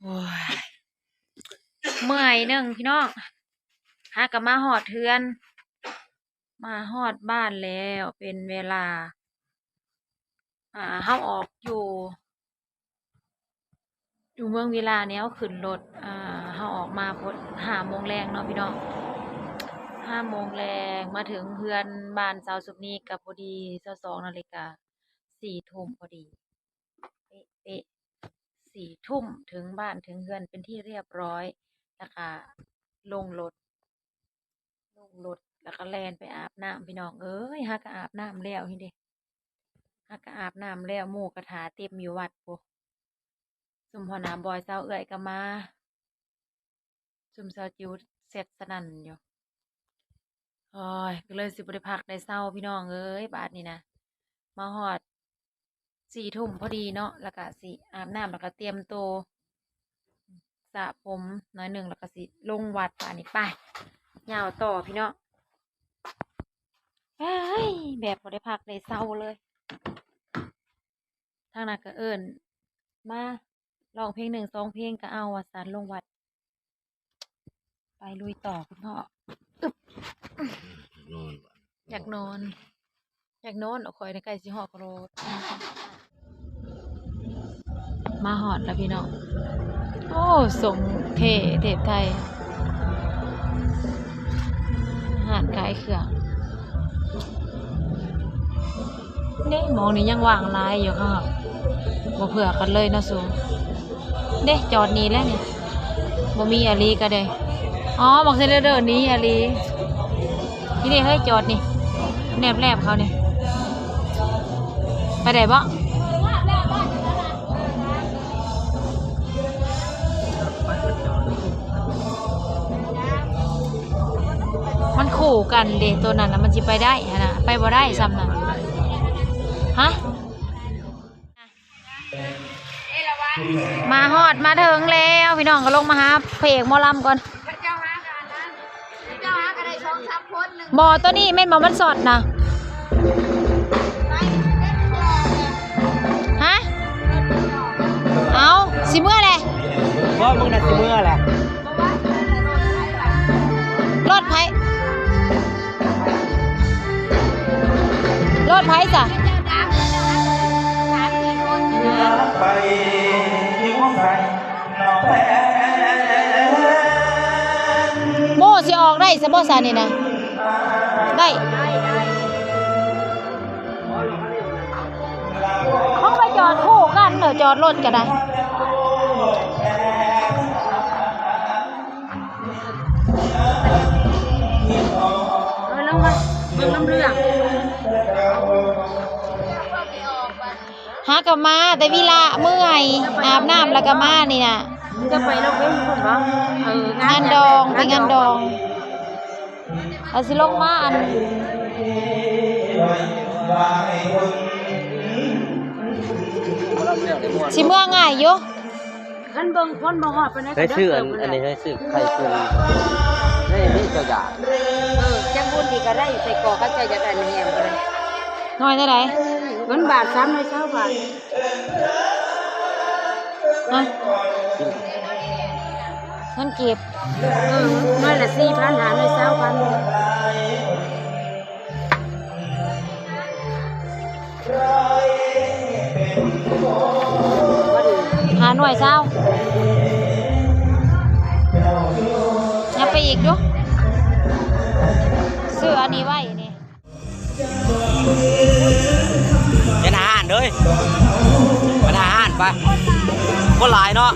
ໂອ້ຍ ເມື່ອຍໜຶ່ງພີ່ນ້ອງ ຫາກໍມາຮອດເຮືອນ ມາຮອດບ້ານແລ້ວ ເປັນເວລາ ອ່າ ເຮົາອອກຢູ່ ຢູ່ເມືອງວິລາແນວຂຶ້ນລົດ ອ່າ ເຮົາອອກມາພຸ້ນ ຫ້າໂມງແລງເນາະພີ່ນ້ອງ ຫ້າໂມງແລງ ມາເຖິງເຮືອນບ້ານສາວສຸບນີກໍພໍດີຊາວສອງນາລິກາ ສີ່ທຸ່ມພໍດີ ເປະໆ ສີ່ທຸ່ມ ເຖິງບ້ານເຖິງເຮືອນເປັນທີ່ຮຽບຮ້ອຍ ແລ້ວກະລົງລົດ ລົງລົດ ແລ້ວກະແລ່ນໄປອາບນ້ຳ ພີ່ນ້ອງເອີຍ ຫາກະອາບນ້ຳແລ້ວນີ້ເດ ຫາກະອາບນ້ຳແລ້ວ ໝູ່ກະຖ້າເຕັມຢູ່ວັດພຸ້ນ ຊຸມຫົວໜ້າບອຍ ຊາວເອື້ອຍກະມາ ຊຸມຊາວຈິວແຊັດສະນັ້ນຢູ່ ໂອ້ຍ ກໍເລີຍຊິບໍ່ໄດ້ພັກໄດ້ເຊົາພີ່ນ້ອງເອີຍ ບາດນີ້ນະ ມາຮອດສີ່ທຸ່ມພໍດີເນາະ ແລ້ວກະຊິອາບນ້ຳ ແລ້ວກະຕຽມໂຕ ສະຜົມໜ້ອຍໜຶ່ງ ແລ້ວກະຊິລົງວັດ ບາດນີ້ໄປ ຍາວຕໍ່ພີ່ນ້ອງ ເອີຍ ແບບບໍ່ໄດ້ພັກໄດ້ເຊົາເລີຍ ທາງນັ້ນກໍເອີ້ນມາ ຮ້ອງເພງໜຶ່ງສອງເພງກໍເອົາວ່າຊັ້ນ ລົງວັດ ໄປລຸຍຕໍ່ຄຸນພໍ່ ອຶບ ຢາກນອນ ຢາກນອນ ຂ້ອຍນີ້ໃກ້ຊິຮອດໂລດ ມາຮອດແລ້ວພີ່ນ້ອງ ໂອ້ ຊົງເທ່ເທບໄທ ຮ້ານຂາຍເຄື່ອງ ເດ້ ໝ່ອງນີ້ຍັງວ່າງຫຼາຍຢູ່ ເຮົາບໍ່ເຜື່ອກັນເລີຍເນາະສູ ເດ້ ຈອດນີ້ແຫຼະນີ້ ບໍ່ມີອີ່ຫຼີກໍໄດ້ ອໍ ບັກເຊເດີນີ້ອີ່ຫຼີ ນີ້ເດ້ ເຮີ້ຍ ຈອດນີ້ ແນບແລບເຂົານີ້ ໄປໄດ້ບໍ່? ມັນຄູ່ກັນເດ້ ໂຕນັ້ນນະ ມັນຊິໄປໄດ້ຫັ້ນນະ ໄປບໍ່ໄດ້ຊ້ຳນະ ຮະ? ມາຮອດມາເຖິງແລ້ວ ພີ່ນ້ອງ ກໍລົງມາຫາພະເອກໝໍລຳກ່ອນ ບໍ່ ໂຕນີ້ແມ່ນບໍ່ ມັນຊັອດນະ ຮະ? ເອົ້າ ຊິເມືອແຫຼະ ບໍ່ ມຶງນະຊິເມືອແຫຼະ ລົດໃຜ? ລົດໃຜສະ? ໂອ້ ຊິອອກໄດ້ສະບໍ່ສະນີ້ນະ? ໄດ້ ເຮົາໄປຈອດຄູ່ກັນເນາະ ຈອດລົດກໍໄດ້. ເອີ ລົງມາເບິ່ງນຳເລື່ອງ ຫາກໍມາແຕ່ວິລະ ເມື່ອຍ ອາບນ້ຳແລ້ວກໍມານີ້ນະ. ຈະໄປລອງເພງພຸ້ນບໍ່? ເອີ ງານດອງ ໄປງານດອງ ເອົາ ຊິລົງມາ ອັນ ຊິເມືອງ່າຍຢູ່. ຄັນເບິ່ງຄົນບໍ່ຮອດປານໃດ ໃຫ້ຊື້ອັນ ອັນນີ້ ໃຫ້ຊື້ໄຂ່ເຄື່ອງ ໃຫ້ ໃຫ້ເຈົ້າຢາກ ເອີ ຈັກບຸນດີກໍໄດ້ ໃສ່ກອກ ຄັນເຈົ້າຢາກໄດ້ແຮງກໍໄດ້. ໜ່ວຍເທົ່າໃດ? ເງິນບາດ ສາມໜ່ວຍ ຊາວບາດ. ຮະ? ເງິນກີບ. ເອີ ໜ່ວຍລະ ສີ່ພັນ ຫາໜ່ວຍ ຊາວພັນ. ຫາໜ່ວຍຊາວ ຍັບໄປອີກດູ ຊື້ອັນນີ້ໄວ້ນີ້ ເປັນອາຫານເດີ ເປັນອາຫານໄປ ຄົນຫຼາຍເນາະ.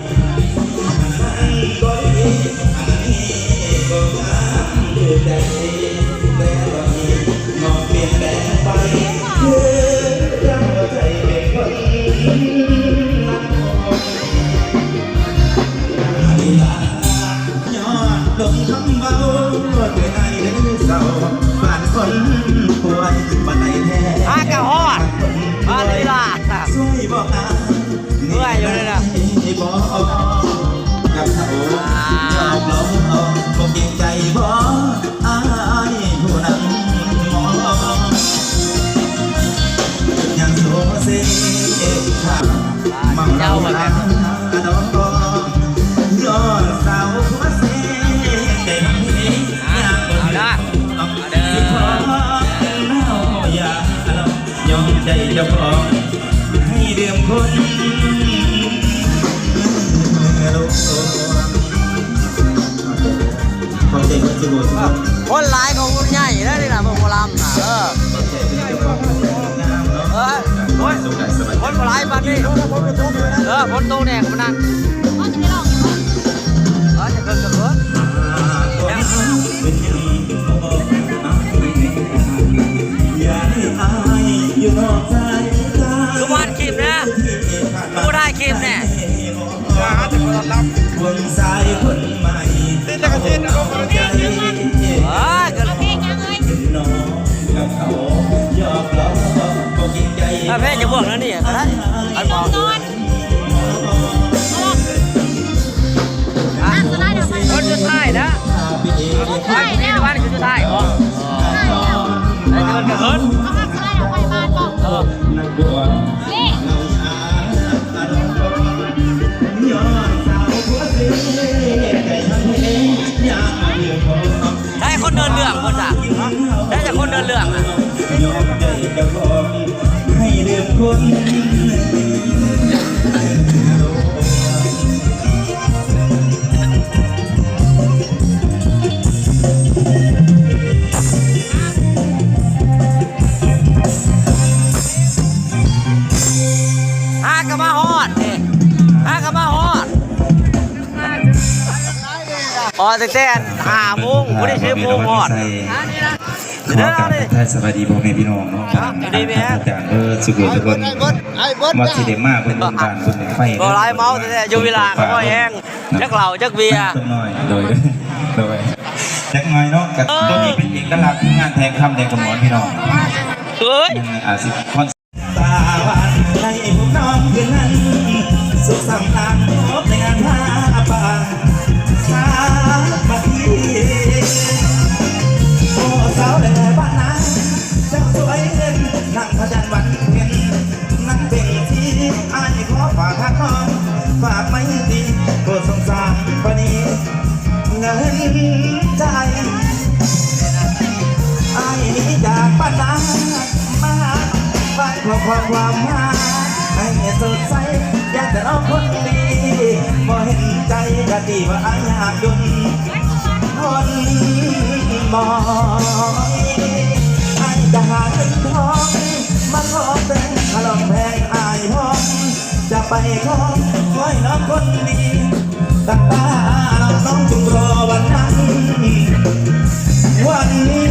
ຫາກໍຮອດ ມາເລີຍລະ ເມື່ອຍຢູ່ເລີຍລະ. ເຈົ້າຂອງໃຫ້ລືມຄົນເມື່ອລົມ ຂອບໃຈເບິດສູ່ຜູ້ສູ່ຄົນ ຄົນຫຼາຍກໍບຸນໃຫຍ່ເດ້ນີ້ນະ ເບິ່ງໝໍລຳນະ ເອີ ຂອບໃຈເພິ່ນເຈົ້າຂອງງາມເນາະ ເອີ ໂອ້ຍ ສົງການສະບາຍໃຈ ຄົນບໍ່ຫຼາຍປານນີ້ ເອີ ຝົນຕົກແດ່ກໍມານັ່ງ ເອີ ຈະເບິ່ງກັນເບິ່ງ ຄືບໍ່ອັດຄລິບນະ ຄືບໍ່ຖ່າຍຄລິບແດ່ ຕິດລິຂະສິດ ເອີ ກໍ ເພງຫຍັງເອີຍ ເພງຈະບວກແລ້ວນີ້ກໍໄດ້ ອັນບອກ ອ່ະ ຄົນສຸດທ້າຍນະ ສຸດທ້າຍແລ້ວ ຄົນສຸດທ້າຍບໍ ສຸດທ້າຍແລ້ວ ໄດ້ເດີນກັນເຮີ້ນ ເຂົາຮັກສະໄລດອກໄຟບານບໍ ເອີ ນີ້ ໃຊ້ຄົນເດີນເລື່ອງພຸ້ນຊະ ໃຊ້ແຕ່ຄົນເດີນເລື່ອງນະ ໃຫ້ລືມຄົນ ຫາກໍມາຮອດນີ້ ຫາກໍມາຮອດ ອໍ ຕັ້ງແຕ່ຫ້າໂມງ ບໍ່ໄດ້ສິບໂມງຮອດ ຂໍກາບທັກທາຍສະບາຍດີພໍ່ແມ່ພີ່ນ້ອງເນາະ ທາງອາຈານເບິດສູ່ຜູ້ສູ່ຄົນ ວ່າຊິໄດ້ມາເບິ່ງບຸນບ້ານບຸນບັ້ງໄຟ ບໍ່ຫຼາຍເມົາແທ້ໆ ຢູ່ເວລາກໍບໍ່ແຮງ ຈັກເຫຼົ້າຈັກເບຍ ຈັກໜ້ອຍ ໂດຍ ໂດຍ ຈັກໜ້ອຍເນາະ ກໍ ເອີ ຕົວນີ້ເປັນເອກະລັກຂອງງານແທງຄຳແດງຂະໝອນພີ່ນ້ອງ ເອີຍ ມັນອາດຊິຄອນ ຕາຫວານໃນພວກນ້ອງຄືນນັ້ນ ສຸກສຳລານພົບໃນງານຜ້າປ່າສາມັກຄີ ໂອ້ ສາວແລບ້ານນາ ເຈົ້າສວຍເຫັນ ນາງພະຈັນວັນເພັນ ນາງເປັນທີ່ ອ້າຍຂໍຝາກຮັກນ້ອງ ຝາກໄມຕີ ໂປດສົງສານປານີ ເງິນໃຈ ອ້າຍໜີຈາກບ້ານນາ ມາຫາບ້ານຂໍຄວາມຫາ ໃຫ້ສົດໃສ ຢ້ານແຕ່ນ້ອງຄົນດີ ບໍ່ເຫັນໃຈກະຕິວ່າອ້າຍຍາກຈົນ ຄົນບໍ່ມີ ອ້າຍຈະຫາເງິນທອງ ມາຂໍແຕ່ງ ຂ້າລອງແພງອ້າຍພ້ອມ ຈະໄປຂໍ ຂໍໃຫ້ນ້ອງຄົນດີ ຕັ້ງຕາລອ ນ້ອງຈຶ່ງລໍວັນນັ້ນ ວັນນີ້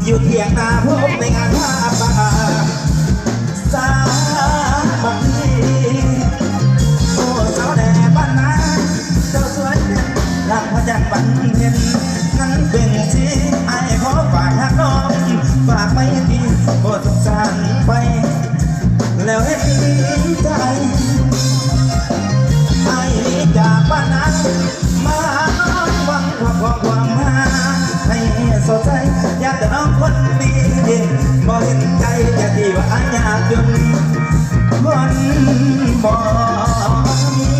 ຢູ່ຖຽງນາພົບໃນງານຜ້າປ່າ ສາມັກຄີ ໂອ້ ສາວແດ່ບ້ານນາ ເຈົ້າສວຍເປັນ ນາງພະຈັນວັນເພັນ ນັ້ນເປັນສີ ອ້າຍຂໍຝາກຮັກນ້ອງ ຝາກໄປທີ່ ບໍ່ສົງສານໄປ ແລ້ວເຫັນໃຈ ອ້າຍໜີຈາກບ້ານນາ ມາຫານ້ອງຫວັງຄວາມຄວາມຫາ ໃຫ້ສົດໃສ ຢ້ານແຕ່ນ້ອງຄົນດີ ບໍ່ເຫັນໃຈ ຢ່າຕີວ່າອ້າຍຍາກຈົນ ຄົນບໍ່ມີ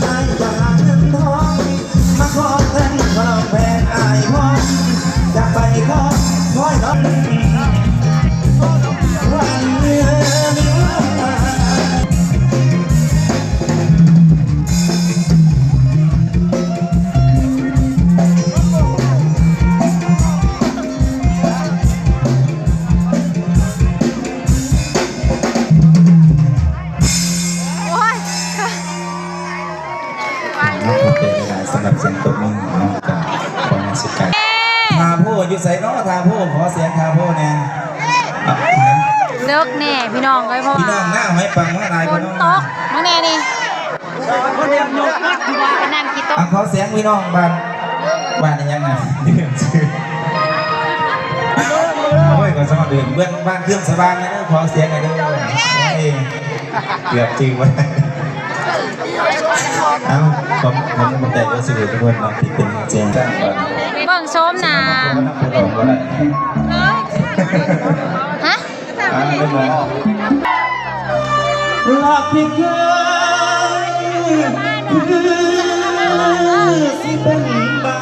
ອ້າຍຈະຫາເງິນທອງ ມາຂໍແພງ ຂໍແພງອ້າຍພ້ອມ ຈະໄປຂໍ ຂໍໃຫ້ນ້ອງ ວັນເດືອນ ໂອ້ຍ ເນາະ ຂອບໃຈຫຼາຍໆ ສຳລັບສຽງຕົບມືເນາະ ກໍຂໍໃຫ້ສຸດທ້າຍ ທ່າໂພຢູ່ໃສເນາະ? ທ່າໂພ ຂໍສຽງທ່າໂພແດ່ ເອີ ເລີກແນ່ພີ່ນ້ອງເອີຍ ເພາະວ່າ ພີ່ນ້ອງໜ້າຫອຍປັງມາຫຼາຍ ຝົນຕົກ ເບິ່ງແນ່ນີ້ ໄປນັ່ງຂີ້ຕົມ ອ່ະ ຂໍສຽງພີ່ນ້ອງບ້ານ ບ້ານອີ່ຫຍັງນະ? ໂອ້ຍ ຂໍສະໝັກເດີ ເບິ່ງບ້ານເຄື່ອງສະຫວ່າງແດ່ເດີ ຂໍສຽງແດ່ເດີ ເອີ ເກືອບຈື່ບໍ່ໄດ້ ເອົ້າ ຂອບ ຂອບໃຈເບິດສູ່ທຸກຄົນເນາະ ທີ່ເປັນແຮງໃຈໃຫ້ກັນ ເບິ່ງໂສມໜ້າ ຮະ? ອ່າ ເປັນວ່າ ລັກທີ່ເຄີຍ ຄືຊິເປັນບາ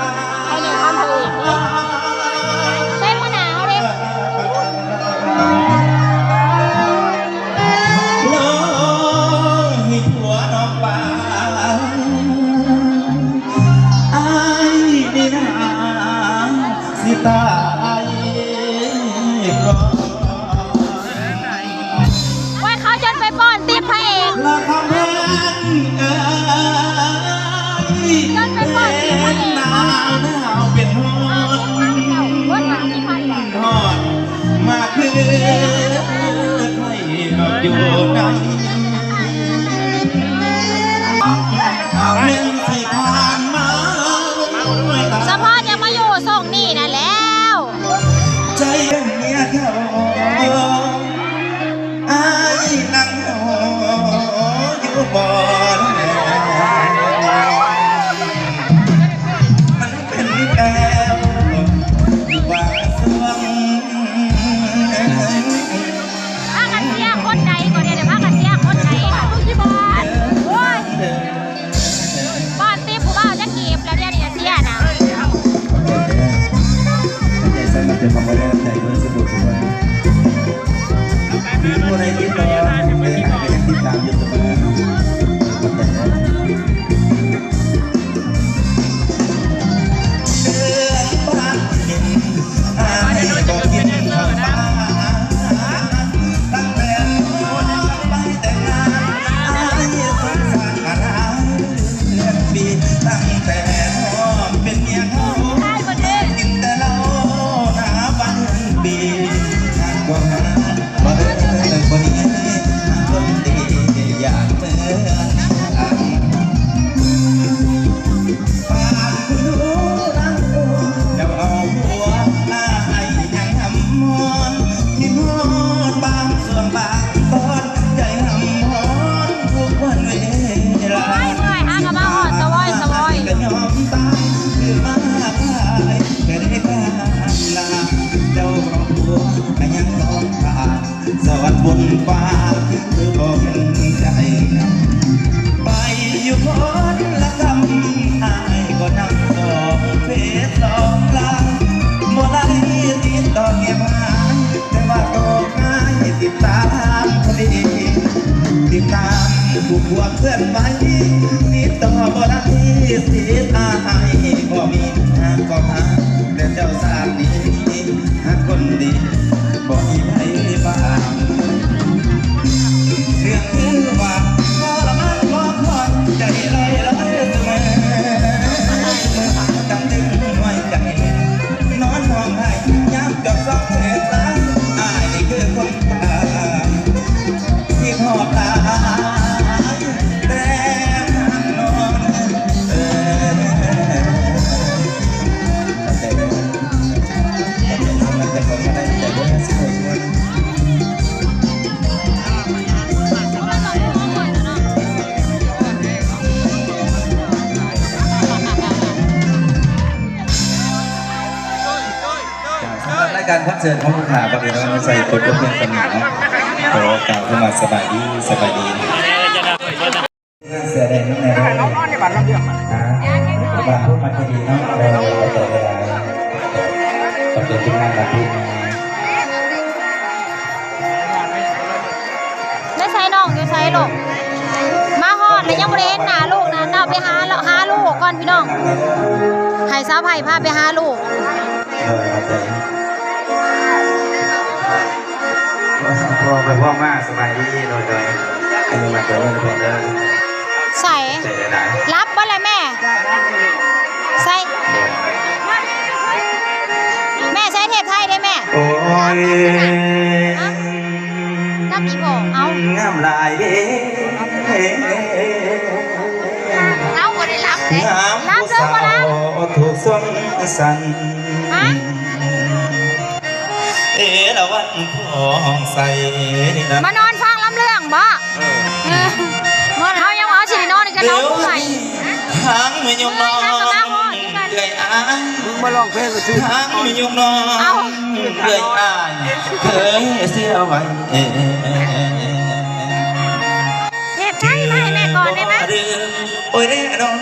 ຄືຜູ້ໃດຕິດຕໍ່ ເອີ ອ້າຍກໍຍັງຕິດຕາມຢູ່ສະເໝີ. ຂອບໃຈເດີ. ເດືອນບານເປັນ ອ້າຍບໍ່ກິນເຂົ້າປາ ຕັ້ງແຕ່ໄປແຕ່ງງານ ອ້າຍສົງສານເດືອນປີ ຕັ້ງແຕ່ນ້ອງເປັນເມຍເຂົາ ກິນແຕ່ເຫຼົ້າໜ້າບ້ານເຮືອນປີ ຫາກບໍ່ຫາ ບໍ່ເລີຍບໍ່ໜີ ຄົນດີຢ່າງເມືອນອັນ ປານຜູ້ດູນາງໂອ ເຈົ້າເອົາຜົວ ອ້າຍຍັງຫຳຮ້ອນ ຄິດຮອດບາງຊ່ວງບາງຕອນ ໃຈຫຳຮ້ອນທຸກວັນເວລາ ໂອ້ຍ ເມື່ອຍ ຫາກໍມາຮອດສະວອຍ ສະວອຍ ກໍຍອມຕາຍ ຄືມາຂາຍ ກໍໄດ້ຄ່ານາ ເຈົ້າເອົາຜົວ ກໍຍັງຕ້ອງຂາຍ ສອນບຸນຟ້າຄືບໍ່ເຫັນໃຈ ໄປຢູ່ຄົນລະກຳ ອ້າຍກໍນັ່ງສອງເຟສສອງລາຍ ບໍ່ໄດ້ຕິດຕໍ່ເກັບຫາ ແຕ່ວ່າກໍຫາຍຕິດຕາມຄົນດີ ຕິດຕາມທຸກຄວາມເຄື່ອນໄຫວ ຕິດຕໍ່ບໍ່ໄດ້ ສິດອ້າຍບໍ່ມີ ຫາກໍຫາ ແຕ່ເຈົ້າຊາດນີ້ ຫາກຄົນດີບໍ່ມີໃຜບາງ ເລື່ອງຄືວ່າທໍລະມານບໍ່ຜ່ອນ ໃຈລອຍລອຍສະເໝີ ເມື່ອຫາກັນຈຶ່ງໄວ້ໃຈ ນອນຮ້ອງໄຫ້ຍາມຈອກຊອກເສດຕາ ອ້າຍນີ້ຄືຄົນຕາຍ ຄິດຮອດຫຼາຍແຕ່ຫາກນອນ ເອີ. ສຳລັບລາຍການຄອນເສີດຂອງລູກຄ້າ ບັດນີ້ເຮົາມາໃສ່ກົດລົງພຽງສ່ຳນີ້ເນາະ ຂໍກ່າວຄຳວ່າສະບາຍດີ ສະບາຍດີ. ເສືອແດງນຳແດ່ເດີ ບ້ານພຸ້ນມາທີ່ດີເນາະ ເອີ ຂອບໃຈຫຼາຍໆ ຂອບໃຈທີມງານບ້ານພຸ້ນ. ໄປໃສນ້ອງ ຢູ່ໃສລູກ? ມາຮອດແລ້ວຍັງບໍ່ໄດ້ເຫັນໜ້າລູກນະ ເອົາໄປຫາ ຫາລູກກ່ອນພີ່ນ້ອງ ໃຫ້ສາວໄພພາໄປຫາລູກ. ໂດຍ ຂອບໃຈ. ພໍ່ໄປພໍ່ມາ ສະບາຍດີ ໂດຍ ໂດຍ ອັນນີ້ມາເກີດເງິນເພິ່ນເດີ ໃສ ໃສຫຼາຍໆ ຫຼັບບໍ່ລະແມ່ ໃສ ແມ່ໃສ່ເທບໄທເດ້ແມ່ ໂອ້ຍ ຮະ ກັບອີ່ພໍ່ ເອົ້າ ງາມຫຼາຍເດ້ ເອົາ ບໍ່ໄດ້ຫຼັບເດ້ ງາມ ຫຼັບເດີບໍ່ຫຼັບ ຜູ້ສາວທຸກຊົນສັນ ຮະ ເອລາວັນຜ່ອງໃສ ມານອນຟັງລຳເລື່ອງບໍ? ເອີ ເອີ ເຮົາຍັງວ່າເຮົາຊິໄດ້ນອນກັນເນາະ ເມື່ອຍ ທາງມາຍົມນ້ອງເອື້ອຍອ້າຍ ມຶງມາຮ້ອງເພງກໍຊື່ ທາງມາຍົມນ້ອງເອື້ອຍອ້າຍ ເຄີຍເສຍໄວ້ ເທບໄທມາໃຫ້ແມ່ກ່ອນໄດ້ໄໝ? ໂອ້ຍເດ້ນ້ອງ.